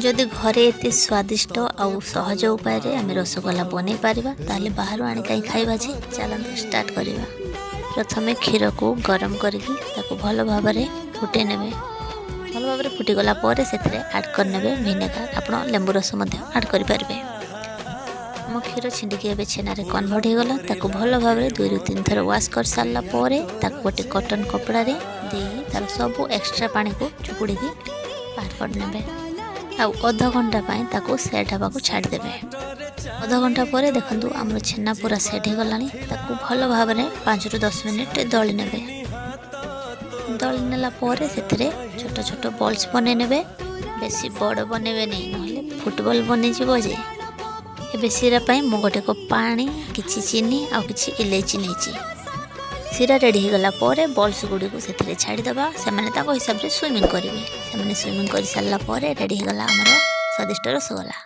ଯଦି ଘରେ ଏତେ ସ୍ୱାଦିଷ୍ଟ ଆଉ ସହଜ ଉପାୟରେ ଆମେ ରସଗୋଲା ବନେଇ ପାରିବା, ତାହେଲେ ବାହାରୁ ଆଣି କାହିଁ ଖାଇବା ଯେ? ଚାଲନ୍ତୁ ଷ୍ଟାର୍ଟ କରିବା। ପ୍ରଥମେ କ୍ଷୀରକୁ ଗରମ କରିକି ତାକୁ ଭଲ ଭାବରେ ଫୁଟେଇ ନେବେ। ଭଲ ଭାବରେ ଫୁଟିଗଲା ପରେ ସେଥିରେ ଆଡ଼୍ କରିନେବେ ଭିନେଗାର। ଆପଣ ଲେମ୍ବୁ ରସ ମଧ୍ୟ ଆଡ଼୍ କରିପାରିବେ। ଆମ କ୍ଷୀର ଛିଣ୍ଡିକି ଏବେ ଛେନାରେ କନଭର୍ଟ ହେଇଗଲା। ତାକୁ ଭଲ ଭାବରେ 2ରୁ 3 ଥର ୱାଶ୍ କରିସାରିଲା ପରେ ତାକୁ ଗୋଟେ କଟନ୍ କପଡ଼ାରେ ଦେଇକି ତାର ସବୁ ଏକ୍ସଟ୍ରା ପାଣିକୁ ଚୁପୁଡ଼ିକି ବାହାର କରିନେବେ ଆଉ ଅଧଘଣ୍ଟା ପାଇଁ ତାକୁ ସେଟ୍ ହେବାକୁ ଛାଡ଼ିଦେବେ। ଅଧଘଣ୍ଟା ପରେ ଦେଖନ୍ତୁ, ଆମର ଛେନା ପୁରା ସେଟ୍ ହେଇଗଲାଣି। ତାକୁ ଭଲ ଭାବରେ 5ରୁ 10 ମିନିଟ୍ ଦଳି ନେବେ। ଦଳି ନେଲା ପରେ ସେଥିରେ ଛୋଟ ଛୋଟ ବଲ୍ସ ବନେଇ ନେବେ। ବେଶୀ ବଡ଼ ବନେଇବେନି, ନହେଲେ ଫୁଟବଲ୍ ବନିଯିବ ଯେ। ଏବେ ଶିରା ପାଇଁ ମୁଁ ଗୋଟେ କପ୍ ପାଣି, କିଛି ଚିନି ଆଉ କିଛି ଇଲେଇଚି ନେଇଛି। ଶିରା ରେଡ଼ି ହେଇଗଲା ପରେ ବଲ୍ସ ଗୁଡ଼ିକୁ ସେଥିରେ ଛାଡ଼ିଦେବା। ସେମାନେ ତାଙ୍କ ହିସାବରେ ସୁଇମିଂ କରିବେ। ସେମାନେ ସୁଇମିଂ କରିସାରିଲା ପରେ ରେଡ଼ି ହେଇଗଲା ଆମର ସ୍ୱାଦିଷ୍ଟ ରସଗୋଲା।